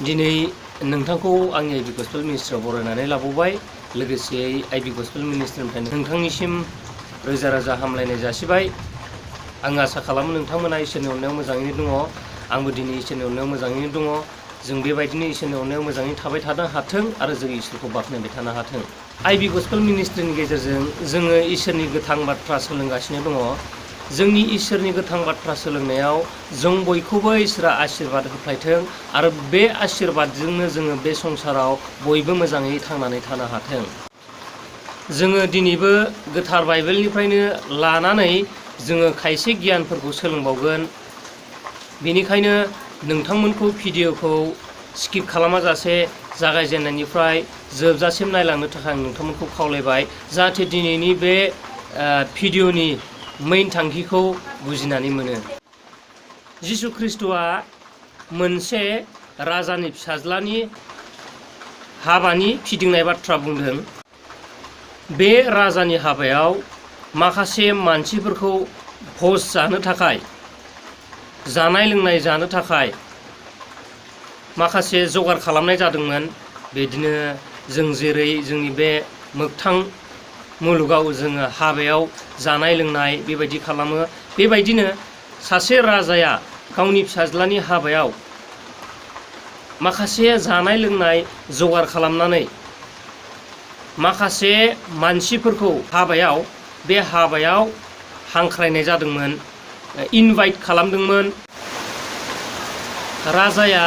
दिनै नोंथांखौ आंनि आइबि गस्पेल मिनिस्ट्रियाव बरायनानै लाबोबाय। लोगोसेयै आइबि गस्पेल मिनिस्ट्रिनिफ्राय नोंथांनिसिम रोजा रोजा हामलायनाय जासिबाय। आं आसा खालामो नोंथांमोना इसोरनि अननायाव मोजाङैनो दङ। आंबो दिनै इसोरनि अननायाव मोजाङैनो दङ। जों बेबायदिनो इसोरनि अननायाव मोजाङै थाबाय थानो हाथों आरो जों इसोरखौ बाख्नायबाय थानो हाथों। आइबि गस्पेल मिनिस्ट्रिनि गेजेरजों जोङो इसोरनि गोथां बाथ्रा सोलोंगासिनो दङ। जोंनि इसोरनि गोथां बाथ्रा सोलोंनायाव जों बयखौबो इसोरा आशीर्बाद होफ्लायथों आरो बे आशीर्बादजोंनो जोङो बे संसाराव बयबो मोजाङै थांनानै थानो हाथों। जोङो दिनैबो गोथार बाइबेलनिफ्रायनो लानानै जोङो खायसे गियानफोरखौ सोलोंबावगोन। बेनिखायनो नोंथांमोनखौ भिडिअखौ स्किप खालामाजासे जागायजेननायनिफ्राय जोबजासिम नायलांनो थाखाय आं नोंथांमोनखौ खावलायबाय, जाहाथे दिनैनि बे भिडिअनि मेइन थांखिखौ बुजिनानै मोनो। जिसु ख्रिस्ट'आ मोनसे राजानि फिसाज्लानि हाबानि फिदिंनाय बाथ्रा बुंदों। बे राजानि हाबायाव माखासे मानसिफोरखौ भोज जानो थाखाय, जानाय लोंनाय जानो थाखाय माखासे जगार खालामनाय जादोंमोन। बिदिनो जों जेरै जोंनि बे मोगथां मुलुगाव जोङो हाबायाव जानाय लोंनाय बेबायदि खालामो, बेबायदिनो सासे राजाया गावनि फिसाज्लानि हाबायाव माखासे जानाय लोंनाय जगार खालामनानै माखासे मानसिफोरखौ बे हाबायाव हांख्रायनाय जादोंमोन, इनभाइट खालामदोंमोन। राजाया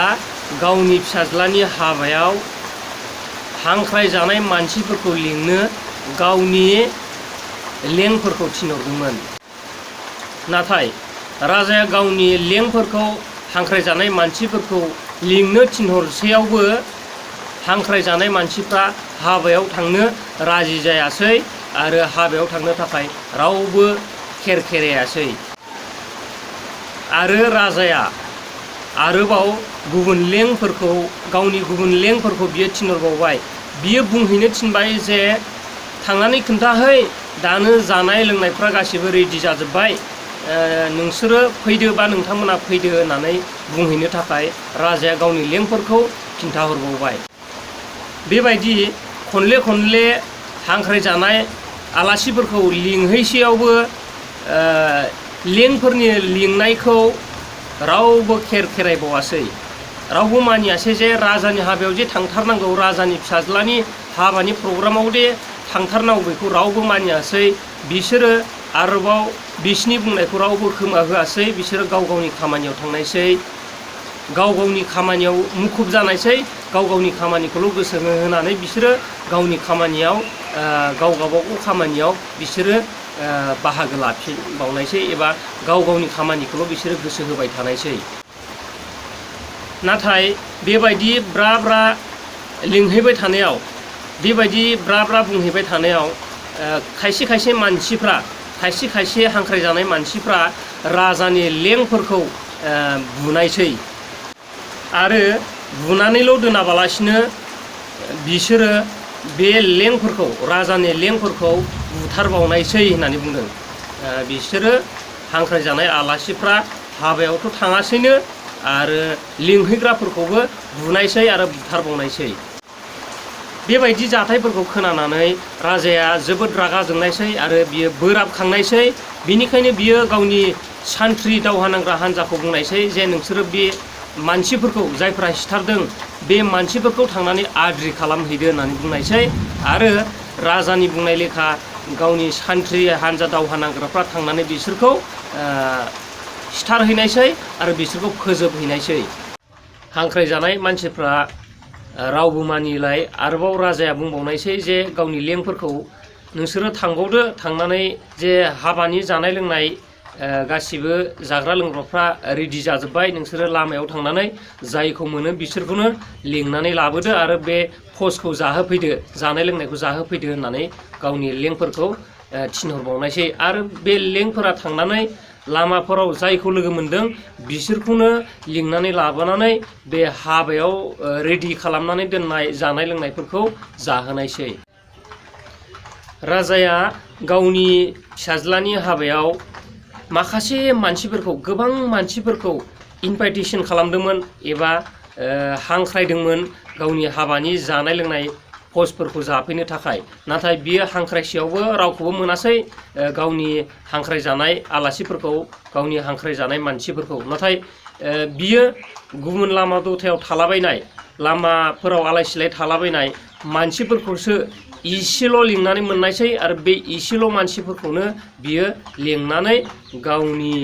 गावनि फिसाज्लानि हाबायाव हांख्रायजानाय मानसिफोरखौ लिंनो गावनि लेंफोरखौ थिनहरदोंमोन। नाथाय राजाया गावनि लेंफोरखौ, हांख्रायजानाय मानसिफोरखौ लिंनो थिनहरसेयावबो हांख्रायजानाय मानसिफ्रा हाबायाव थांनो राजि जायासै आरो हाबायाव थांनो थाखाय रावबो खेरखेरायासै। आरो राजाया आरोबाव गावनि गुबुन लेंफोरखौ बियो थिनहरबावबाय। बियो बुंहैनो थिनबाय जे थांनानै खोन्थाहै, दानो जानाय लोंनायफ्रा गासिबो रेडि जाजोब्बाय, नोंसोरो फैदो बा नोंथांमोना फैदो होननानै बुंहैनो थाखाय राजाया गावनि लेंफोरखौ खिन्थाहरबावबाय। बेबायदि खनले हांख्रायजानाय आलासिफोरखौ लिंहैसेयावबो लेंफोरनि लिंनायखौ रावबो खेरायबावासै। रावबो मानियासै जे राजानि हाबायाव जे थांथारनांगौ, राजानि फिसाज्लानि हाबानि प्रग्रामाव दे थांथारनांगौ, बेखौ रावबो मानियासै। बिसोरो आरोबाव बिसिनि बुंनायखौ रावबो खोमा होआसै। बिसोरो गाव गावनि खामानियाव थांनायसै, गाव गावनि खामानियाव मुखुब जानायसै, गाव गावनि खामानिखौल' गोसो होनानै बिसोरो गावनि खामानियाव, गाव गावबागाव खामानियाव बिसोरो बाहागो लाफिनबावनायसै एबा गाव गावनि खामानिखौल' बिसोरो गोसो होबाय थानायसै। नाथाय बेबायदि ब्रा लिंहैबाय थानायाव, बेबायदि ब्रा बुंहैबाय थानायाव खायसे मानसिफ्रा, खायसे हांख्रायजानाय मानसिफ्रा राजानि लेंफोरखौ बुनायसै। आरो बुनानैल' दोनाबालासिनो बिसोरो बे लेंफोरखौ, राजानि लेंफोरखौ बुथारबावनायसै होननानै बुंदों। बिसोरो हांख्रायजानाय आलासिफ्रा हाबायावथ' थाङासैनो आरो लिंहैग्राफोरखौबो बुनायसै आरो बुथारबावनायसै। बेबायदि जाथायफोरखौ खोनानानै राजाया जोबोद रागा जोंनायसै आरो बियो बोराबखांनायसै। बिनिखायनो बियो गावनि सान्थ्रि दावहा नांग्रा हान्जाखौ बुंनायसै जे नोंसोरो बे मानसिफोरखौ, जायफ्रा सिथारदों बे मानसिफोरखौ थांनानै आद्रि खालामहैदो होननानै बुंनायसै। आरो राजानि बुंनाय लेखा गावनि सान्थ्रि हान्जा दावहा नांग्राफ्रा थांनानै बिसोरखौ सिथारहैनायसै आरो बिसोरखौ फोजोबहैनायसै। हांख्रायजानाय मानसिफ्रा रावबो मानिलाय आरोबाव राजाया बुंबावनायसै जे गावनि लेंफोरखौ, नोंसोरो थांबावदो, थांनानै जे हाबानि जानाय लोंनाय गासिबो जाग्रा लोंग्राफ्रा रेडि जाजोब्बाय, नोंसोरो लामायाव थांनानै जायखौ मोनो बिसोरखौनो लिंनानै लाबोदो आरो बे भजखौ जाहोफैदो, जानाय लोंनायखौ जाहोफैदो होननानै गावनि लेंफोरखौ थिनहरबावनायसै। आरो बे लेंफोरा थांनानै लामाफोराव जायखौ लोगो मोनदों बिसोरखौनो लिंनानै लाबोनानै बे हाबायाव रेडि खालामनानै दोननाय जानाय लोंनायफोरखौ जाहोनायसै। राजाया गावनि फिसाज्लानि हाबायाव माखासे मानसिफोरखौ, गोबां मानसिफोरखौ इनभाइटेसन खालामदोंमोन एबा हांख्रायदोंमोन गावनि हाबानि जानाय लोंनाय भजफोरखौ जाफैनो थाखाय, नाथाय बियो हांख्रायसेयावबो रावखौबो मोनासै गावनि हांख्रायजानाय आलासिफोरखौ, गावनि हांख्रायजानाय मानसिफोरखौ। नाथाय बियो गुबुन लामा दथायाव थालाबायनाय, लामाफोराव आलाय सिलाय थालाबायनाय मानसिफोरखौसो इसेल' लिंनानै मोननायसै आरो बे इसेल' मानसिफोरखौनो बियो लिंनानै गावनि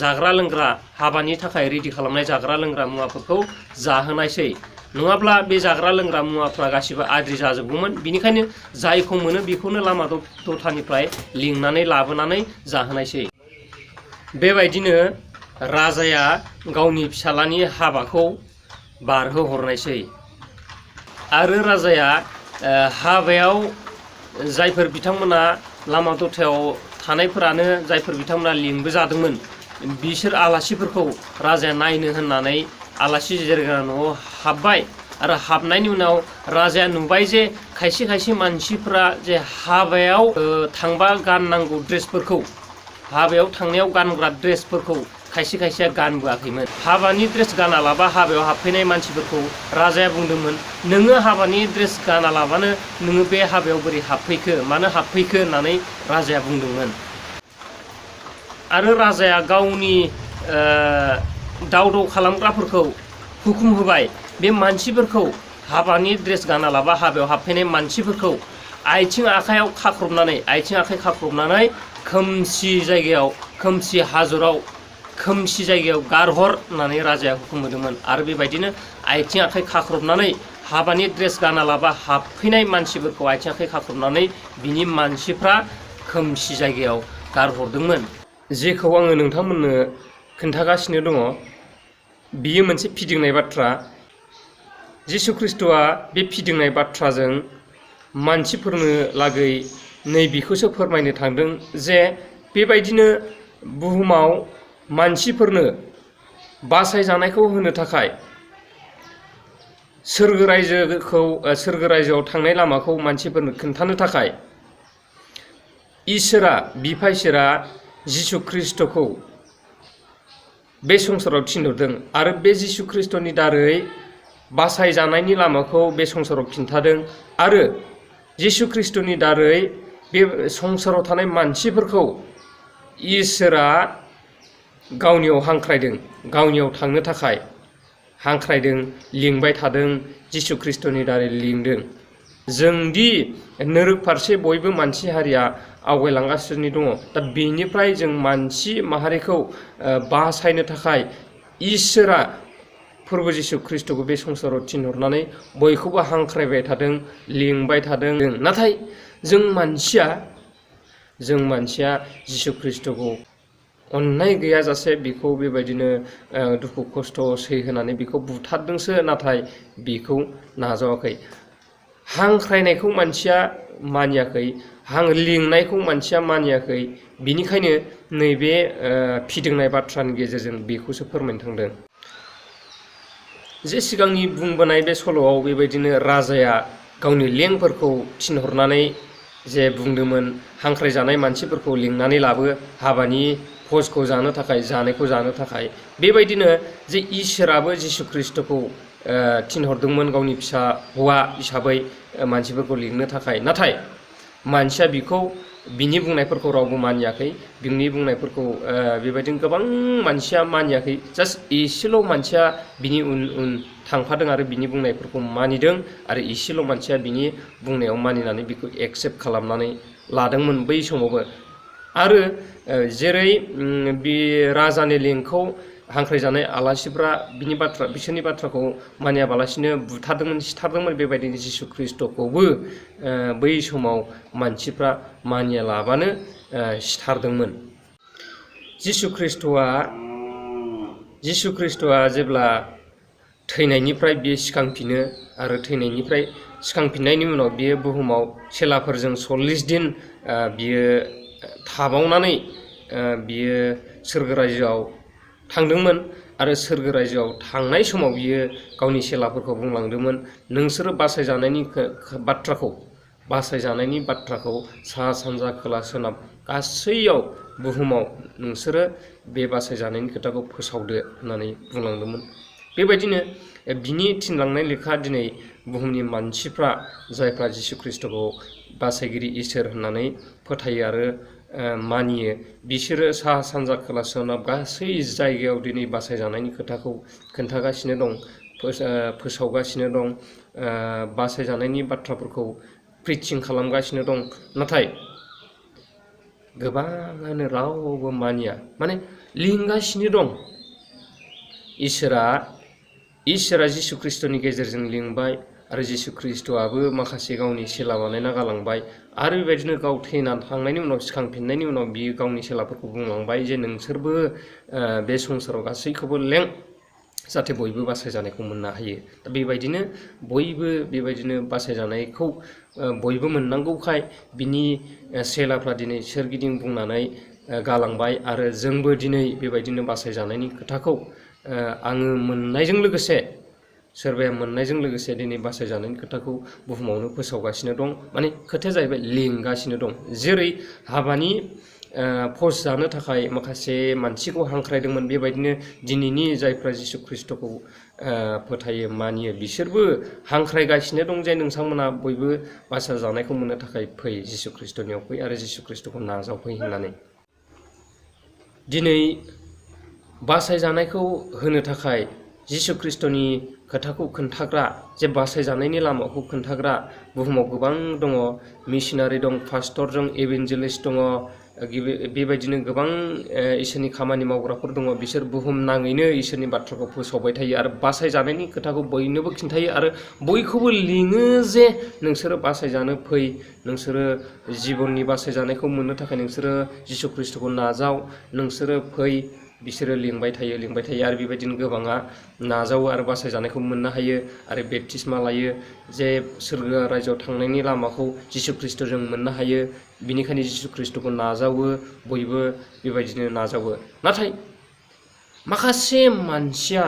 जाग्रा लोंग्रा, हाबानि थाखाय रेडि खालामनाय जाग्रा लोंग्रा मुवाफोरखौ जाहोनायसै। नङाब्ला बे जाग्रा लोंग्रा मुवाफ्रा गासिबो आद्रि जाजोबगौमोन। बिनिखायनो जायखौ मोनो बेखौनो लामा दथानिफ्राय लिंनानै लाबोनानै जाहोनायसै। बेबायदिनो राजाया गावनि फिसालानि हाबाखौ बारहोहरनायसै। आरो राजाया हाबायाव जायफोर बिथांमोना लामा दथायाव थानायफोरानो, जायफोर बिथांमोना लिंबोजादोंमोन, बिसोर आलासिफोरखौ राजाया नायनो होननानै आलासि जिरायग्रा न'आव हाबबाय। आरो हाबनायनि उनाव राजाया नुबाय जे खायसे खायसे मानसिफ्रा जे हाबायाव थांबा गाननांगौ ड्रेसफोरखौ, हाबायाव थांनायाव गानग्रा ड्रेसफोरखौ खायसे खायसेया गानबोआखैमोन। हाबानि ड्रेस गानालाबा हाबायाव हाबफैनाय मानसिफोरखौ राजाया बुंदोंमोन, नोङो हाबानि ड्रेस गानालाबानो नोङो बे हाबायाव बोरै हाबफैखो, मानो हाबफैखो होननानै राजाया बुंदोंमोन। आरो राजाया गावनि दाव दाव खालामग्राफोरखौ हुकुम होबाय, बे मानसिफोरखौ, हाबानि ड्रेस गानालाबा हाबायाव हाबफैनाय मानसिफोरखौ आथिं आखाइ खाख्रबनानै खोमसि जायगायाव, खोमसि हाजराव, खोमसि जायगायाव गारहर होननानै राजाया हुकुम होदोंमोन। आरो बेबायदिनो आथिं आखाइ खाख्रबनानै हाबानि ड्रेस गानालाबा हाबफैनाय मानसिफोरखौ आथिं आखाइ खाख्रबनानै बिनि मानसिफ्रा खोमसि जायगायाव गारहरदोंमोन। जेखौ आङो नोंथांमोननो खोन्थागासिनो दङ, बियो मोनसे फिदिंनाय बाथ्रा। जिसु ख्रिस्ट'आ बे फिदिंनाय बाथ्राजों मानसिफोरनो लागै नैबेखौसो फोरमायनो थांदों जे बेबायदिनो बुहुमाव मानसिफोरनो बासायजानायखौ होनो थाखाय, सोरगो रायजोआव थांनाय लामाखौ मानसिफोरनो खोन्थानो थाखाय बिफा इसोरा जिसु ख्रिस्ट'खौ बे संसाराव थिनहरदों। आरो बे जिसु ख्रिस्ट'नि दारै बासायजानायनि लामाखौ बे संसाराव खिन्थादों। आरो जिसु ख्रिस्ट'नि दारै बे संसाराव थानाय मानसिफोरखौ इसोरा गावनियाव हांख्रायदों, गावनियाव थांनो थाखाय हांख्रायदों, लिंबाय थादों, जिसु ख्रिस्ट'नि दारै लिंदों। जोंदि नोरोग फारसे बयबो मानसि हारिया आवगायलांगासिनो दङ, दा बेनिफ्राय जों मानसि माहारिखौ बासायनो थाखाय इसोरा फोरबो जिसु ख्रिस्ट'खौ बे संसाराव थिनहरनानै बयखौबो हांख्रायबाय थादों, लिंबाय थादों। नाथाय जों मानसिया जिसु ख्रिस्ट'खौ अननाय गैयाजासे बेखौ बेबायदिनो दुखु खस्थ' सैहोनानै बेखौ बुथारदोंसो, नाथाय बेखौ नाजावाखै। हांख्रायनायखौ मानसिया मानियाखै, लिंनायखौ मानसिया मानियाखै। बिनिखायनो नैबे फिदिंनाय बाथ्रानि गेजेरजों बेखौसो फोरमायनो थांदों। जे सिगांनि बुंबोनाय बे सल'आव बेबायदिनो राजाया गावनि लेंफोरखौ थिनहरनानै जे बुंदोंमोन, हांख्रायजानाय मानसिफोरखौ लिंनानै लाबो हाबानि भजखौ जानो थाखाय, जानायखौ जानो थाखाय। बेबायदिनो जे इसोराबो जिसु ख्रिस्ट'खौ थिनहरदोंमोन गावनि फिसा हौवा हिसाबै मानसिफोरखौ लिंनो थाखाय। नाथाय मानसिया बिनि बुंनायफोरखौ रावबो मानियाखै। बिनि बुंनायफोरखौ बेबायदिनो गोबां मानसिया मानियाखै। जास्ट एसेल' मानसिया बिनि उन थांफादों आरो बिनि बुंनायफोरखौ मानिदों। आरो एसेल' मानसिया बिनि बुंनायाव मानिनानै बेखौ एक्सेप्ट खालामनानै लादोंमोन बै समावबो। आरो जेरै बे राजानि लिंखौ हांख्रायजानाय आलासिफ्रा बिसोरनि बाथ्राखौ मानियाबालासिनो बुथारदोंमोन, सिथारदोंमोन, बेबायदिनो जिसु ख्रिस्ट'खौबो बै समाव मानसिफ्रा मानियालाबानो सिथारदोंमोन। जिसु ख्रिस्ट'आ जेब्ला थैनायनिफ्राय बियो सिखांफिनो, आरो थैनायनिफ्राय सिखांफिननायनि उनाव बियो बुहुमाव चेलाफोरजों 40 दिन बियो थाबावनानै बियो सोरगो रायजोआव थांदोंमोन। आरो सोरगो रायजोआव थांनाय समाव बियो गावनि चेलाफोरखौ बुंलांदोंमोन, नोंसोरो बासायजानायनि बाथ्राखौ सा सानजा खोला सोनाब गासैयाव बुहुमाव नोंसोरो बे बासायजानायनि खोथाखौ फोसावदो होननानै बुंलांदोंमोन। बेबायदिनो बिनि थिनलांनाय लेखा दिनै बुहुमनि मानसिफ्रा जायफ्रा जिसु ख्रिस्ट'खौ बासायगिरि इसोर होननानै फोथायो आरो मानियो, बिसोरो साहा सानजा खोला सोनाब गासै जायगायाव दिनै बासायजानायनि खोथाखौ खोन्थागासिनो दं, फोसावगासिनो दं, बासायजानायनि बाथ्राफोरखौ प्रिचिं खालामगासिनो दं। नाथाय गोबाङानो रावबो मानिया, माने लिंगासिनो दं। इसोरा जिसु ख्रिस्ट'नि गेजेरजों लिंबाय आरो जिसु ख्रिस्ट'आबो माखासे गावनि सेला बानायना गालांबाय आरो बेबायदिनो गाव थैनानै थांनायनि उनाव सिखांफिननायनि उनाव बियो गावनि सेलाफोरखौ बुंलांबाय जे नोंसोरबो बे संसाराव गासैखौबो लें जाहाथे बयबो बासायजानायखौ मोननो हायो। दा बेबायदिनो बयबो बेबायदिनो बासायजानायखौ बयबो मोननांगौखाय बिनि सेलाफ्रा दिनै सोरगिदिं बुंनानै गालांबाय आरो जोंबो दिनै बेबायदिनो बासायजानायनि खोथाखौ आङो मोननायजों लोगोसे सोरबाया मोननायजों लोगोसे दिनै बासायजानायनि खोथाखौ बुहुमावनो फोसावगासिनो दं। माने खोथाया जाहैबाय लिंगासिनो दं। जेरै हाबानि भज जानो थाखाय माखासे मानसिखौ हांख्रायदोंमोन, बेबायदिनो दिनैनि जायफ्रा जिसु ख्रिस्ट'खौ फोथायो मानियो बिसोरबो हांख्रायगासिनो दं जे नोंथांमोना बयबो बासायजानायखौ मोननो थाखाय फै, जिसु ख्रिस्ट'नियाव फै आरो जिसु ख्रिस्ट'खौ नाजावफै होननानै। दिनै बासायजानायखौ होनो थाखाय जिसु ख्रिस्ट'नि खोथाखौ खोन्थाग्रा, जे बासायजानायनि लामाखौ खोन्थाग्रा बुहुमाव गोबां दङ। मिशनारि दं, पास्टर दं, इभान्जेलिस्ट दङ, बेबायदिनो गोबां इसोरनि खामानि मावग्राफोर दङ। बिसोर बुहुम नाङैनो इसोरनि बाथ्राखौ फोसावबाय थायो आरो बासायजानायनि खोथाखौ बयनोबो खिन्थायो आरो बयखौबो लिङो जे नोंसोरो बासायजानो फै, नोंसोरो जिबननि बासायजानायखौ मोननो थाखाय नोंसोरो जिसु ख्रिस्ट'खौ नाजाव, नोंसोरो फै। बिसोरो लिंबाय थायो आरो बेबायदिनो गोबाङा नाजावो आरो बासायजानायखौ मोननो हायो आरो बेप्तिस्मा लायो, जे सोरगो रायजोआव थांनायनि लामाखौ जिसु ख्रिस्ट'जों मोननो हायो। बिनिखायनो जिसु ख्रिस्ट'खौ नाजावो, बयबो बेबायदिनो नाजावो। नाथाय माखासे मानसिया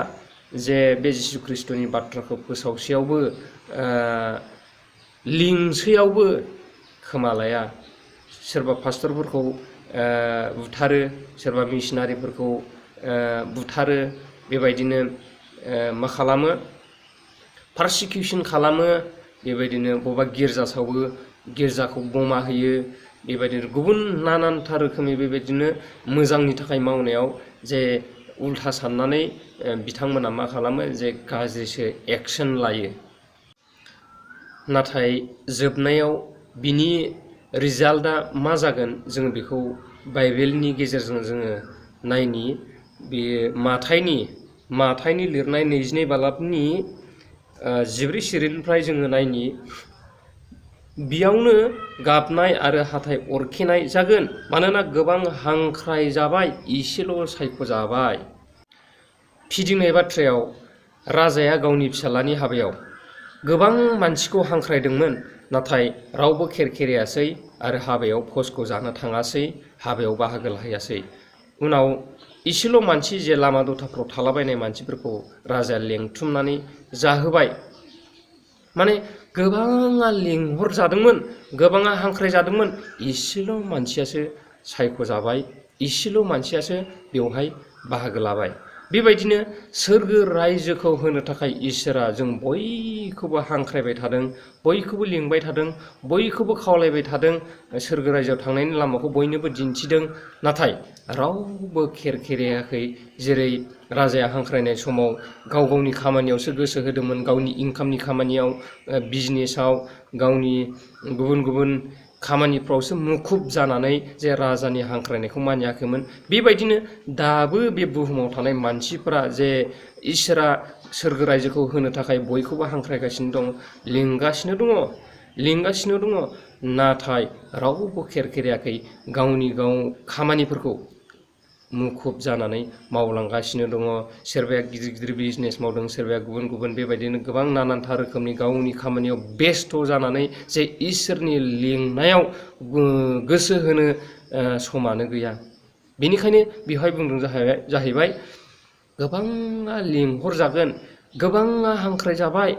जे बे जिसु ख्रिस्ट'नि बाथ्राखौ फोसावसेयावबो लिंसैयावबो खोमा लाया। सोरबा पास्टरफोरखौ बुथारो, सोरबा मिशनारिफोरखौ बुथारो, बेबायदिनो मा खालामो, पारसिकिउसन खालामो, बेबायदिनो बबेबा गिर्जा सावो, गिर्जाखौ बमा होयो, बेबायदिनो गुबुन नानानथा रोखोमनि बेबायदिनो मोजांनि थाखाय मावनायाव जे उल्था साननानै बिथांमोना मा खालामो, जे गाज्रिसो एक्सन लायो। नाथाय जोबनायाव बिनि रिजाल्टआ मा जागोन जोङो बेखौ बाइबेलनि गेजेरजों जोङो नायनि। बेयो माथाइनि लिरनाय 22 बालाबनि 14 सिरिनिफ्राय जोङो नायनि। बेयावनो गाबनाय आरो हाथाइ अरखेनाय जागोन, मानोना गोबां हांख्राय जाबाय, इसेल' सायख'जाबाय। फिदिंनाय बाथ्रायाव राजाया गावनि फिसालानि हाबायाव गोबां मानसिखौ हांख्रायदोंमोन, नाथाय रावबो खेरखेरायासै आरो हाबायाव भजखौ जानो थाङासै, हाबायाव बाहागो लाहैयासै। उनाव इसेल' मानसि, जे लामा दथाफ्राव थालाबायनाय मानसिफोरखौ राजाया लेंथुमनानै जाहोबाय। माने गोबाङा लिंहरजादोंमोन, गोबाङा हांख्रायजादोंमोन, इसेल' मानसियासो सायख'जाबाय, इसेल' मानसियासो बेवहाय बाहागो लाबाय। बेबायदिनो सोरगो रायजोखौ होनो थाखाय इसोरा जों बयखौबो हांख्रायबाय थादों, बयखौबो लिंबाय थादों, बयखौबो खावलायबाय थादों, सोरगो रायजोआव थांनायनि लामाखौ बयनोबो दिन्थिदों। नाथाय रावबो खेरखेरायाखै। जेरै राजाया हांख्रायनाय समाव गाव गावनि खामानियावसो गोसो होदोंमोन, गावनि इनकामनि खामानियाव, बिजनेसाव, गावनि गुबुन गुबुन खामानिफ्रावसो मुखुब जानानै जे राजानि हांख्रायनायखौ मानियाखैमोन। बेबायदिनो दाबो बे बुहुमाव थानाय मानसिफोरा जे इसोरा सोरगो रायजोखौ होनो थाखाय बयखौबो हांख्रायगासिनो दं, लिंगासिनो दङ, नाथाय रावबो खेरखेरायाखै, गावनि खामानिफोरखौ मुखुब जानानै मावलांगासिनो दङ। सोरबाया गिदिर गिदिर बिजनेस मावदों, सोरबाया गुबुन गुबुन बेबायदिनो गोबां नानानथा रोखोमनि गावनि खामानियाव बेस्थ' जानानै जे इसोरनि लिंनायाव गोसो होनो समानो गैया। बेनिखायनो बेवहाय बुंदों जाहैबाय गोबाङा लिंहरजागोन, गोबाङा हांख्रायजाबाय,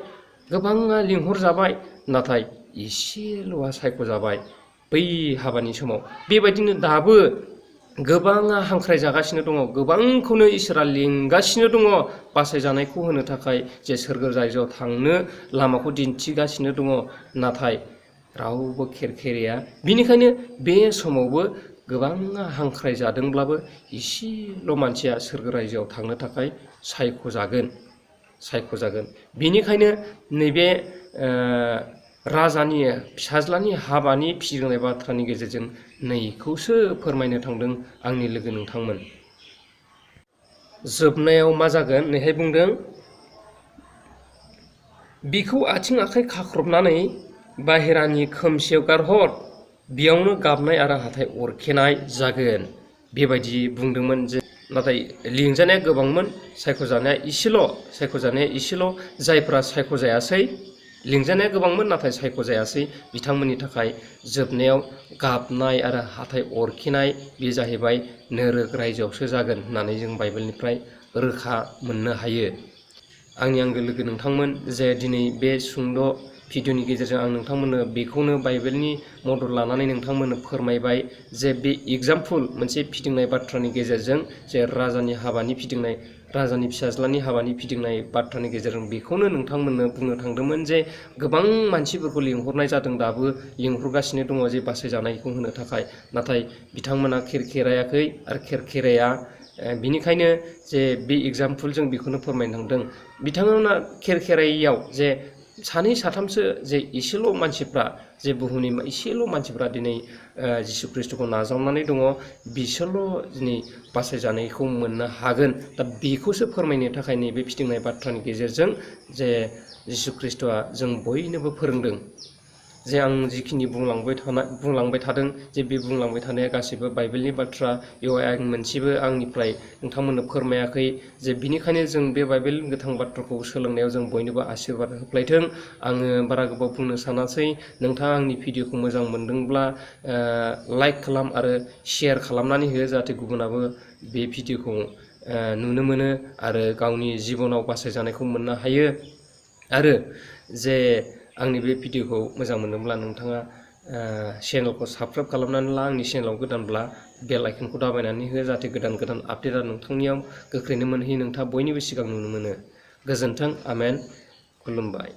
गोबाङा लिंहरजाबाय, नाथाय इसेल'आ सायख'जाबाय बै हाबानि समाव। बेबायदिनो दाबो गोबाङा हांख्राय जागासिनो दङ, गोबांखौनो इसोरा लिंगासिनो दङ बासायजानायखौ होनो थाखाय, जे सोरगो रायजोआव थांनो लामाखौ दिन्थिगासिनो दङ, नाथाय रावबो खेरखेरेया। बिनिखायनो बे समावबो गोबाङा हांख्राय जादोंब्लाबो इसेल' मानसिया सोरगो रायजोआव थांनो थाखाय सायख'जागोन। बिनिखायनो नैबे राजानि फिसाज्लानि हाबानि फिदिंनाय बाथ्रानि गेजेरजों नैखौसो फोरमायनो थांदों आंनि लोगो नोंथांमोन। जोबनायाव मा जागोन? नैहाय बुंदों, बिखौ आथिं आखाइ खाख्रबनानै बाहेरानि खोमसियाव गारहर, बेयावनो गाबनाय आरो हाथाइ अरखेनाय जागोन। बेबायदि बुंदोंमोन। जे नाथाय लिंजानाया गोबांमोन, सायख'जानाया इसेल'। जायफ्रा सायख'जायासै, लिंजानाया गोबांमोन नाथाय सायख'जायासै, बिथांमोननि थाखाय जोबनायाव गाबनाय आरो हाथाइ अरखेनाय बे जाहैबाय नोरक रायजोआवसो जागोन होननानै जों बाइबेलनिफ्राय रोखा मोननो हायो। आंनि आंगो लोगो नोंथांमोन, जे दिनै बे सुंद' भिडिअनि गेजेरजों आं नोंथांमोननो बेखौनो बाइबेलनि मदद लानानै नोंथांमोननो फोरमायबाय, जे बे एग्जाम्पल मोनसे फिदिंनाय बाथ्रानि गेजेरजों, जे राजानि फिसाज्लानि हाबानि फिदिंनाय बाथ्रानि गेजेरजों बेखौनो नोंथांमोननो बुंनो थांदोंमोन, जे गोबां मानसिफोरखौ लिंहरनाय जादों, दाबो लिंहरगासिनो दङ जे बासायजानायखौ होनो थाखाय, नाथाय बिथांमोना खेरखेरायाखै आरो खेरखेराया। बिनिखायनो जे बे एग्जाम्पलजों बेखौनो फोरमायनो थांदों, बिथांमोना खेरखेरायैयाव जे सानै साथामसो, जे इसेल' मानसिफ्रा, जे बुहुमनि इसेल' मानसिफ्रा दिनै जिसु ख्रिस्ट'खौ नाजावनानै दङ, बिसोरल' दिनै बासायजानायखौ मोननो हागोन। दा बेखौसो फोरमायनो थाखाय नैबे फिदिंनाय बाथ्रानि गेजेरजों जे जिसु ख्रिस्ट'आ जों बयनोबो फोरोंदों। जे आं जिखिनि बुंलांबाय थादों, जे बे बुंलांबाय थानाया गासैबो बाइबेलनि बाथ्रा, बेवहाय आं मोनसेबो आंनिफ्राय नोंथांमोननो फोरमायाखै। जे बिनिखायनो जों बे बाइबेल गोथां बाथ्राखौ सोलोंनायाव जों बयनोबो आशीर्बाद होफ्लायथों। आङो बारा गोबाव बुंनो सानासै। नोंथाङा आंनि भिडिअखौ मोजां मोनदोंब्ला लाइक खालाम आरो शेयार खालामनानै हो, जाहाथे गुबुनाबो बे भिडिअखौ नुनो मोनो आरो गावनि जिबनाव बासायजानायखौ मोननो हायो। आरो जे आंनि बे भिडिअखौ मोजां मोनदोंब्ला नोंथाङा चेनेलखौ साबस्क्राइब खालामनानै ला, आंनि चेनेलाव गोदानब्ला बेल आइकनखौ दाबायनानै हो, जाहाथे गोदान आपडेटआ नोंथांनियाव गोख्रैनो मोनहैयो, नोंथाङा बयनिबो सिगां नुनो मोनो। गोजोन्थों, आमेन, खुलुमबाय।